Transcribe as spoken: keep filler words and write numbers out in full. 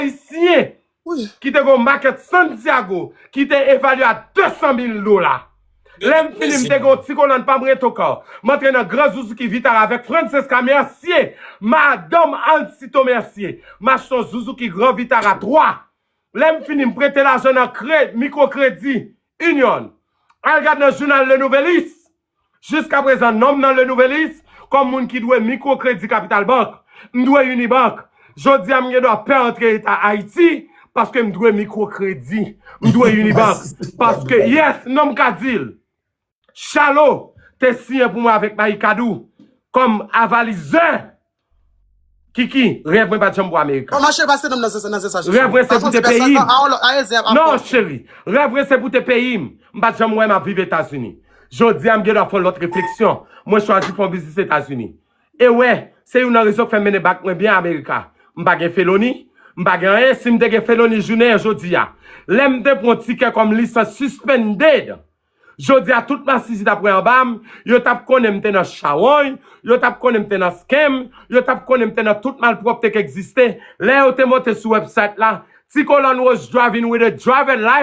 Ayisyen ki te gen yon makèt Santiago ki te evalye a de san mil dola. Lè m fini, m te gen yon ti kolòn pa m rete okò. M antre nan Gran Zuzuki Vitara avèk Francesca Mercier, madanm Ansito Mercier. M achte yon Zuzuki Gran Vitara twa. Lè m fini, m prete lajan nan kre, mikrokredi Union. Al gad nan jounal Le Nouvelliste. Jiskaprezan, non m nan Le Nouvelliste kòm moun ki dwe mikrokredi Kapital Bank. M dwe Unibank. Jodi a, m gen dwa pè antre eta Ayiti paske m dwe mikrokredi. M dwe Unibank. Paske, yes, non m ka di l. Chalo te siyen pou mwen avèk Mayikadou kòm avalizè. Kiki, rèv mwen pa t janm bwè Amerika. Bon, mache pase nonm nan zesa, nan zesa. Rèv mwen se pou te peyi m. Non, cheri. Rèv mwen se pou te peyi m. M pa t janm wè m ap viv Etazini. Jodi a, m gen dwa fè yon lòt refleksyon. Mwen chwazi fè yon biznis Etazini. E wè, se youn nan rezon k fè m mennen bak mwen byen Amerika. M pa gen feloni, m pa gen anyen. Si m te gen feloni jounen an jodi a, lè m te pran tikè kòm lisans suspended, jodi a, tout masisi t ap wè anba m, yo t ap konnen m te nan chawony, yo t ap konnen m te nan scam, yo t ap konnen m te nan tout malpwòpte k egziste. Lè yo te monte sou website la, Ti Kolòn was driving with a driver license.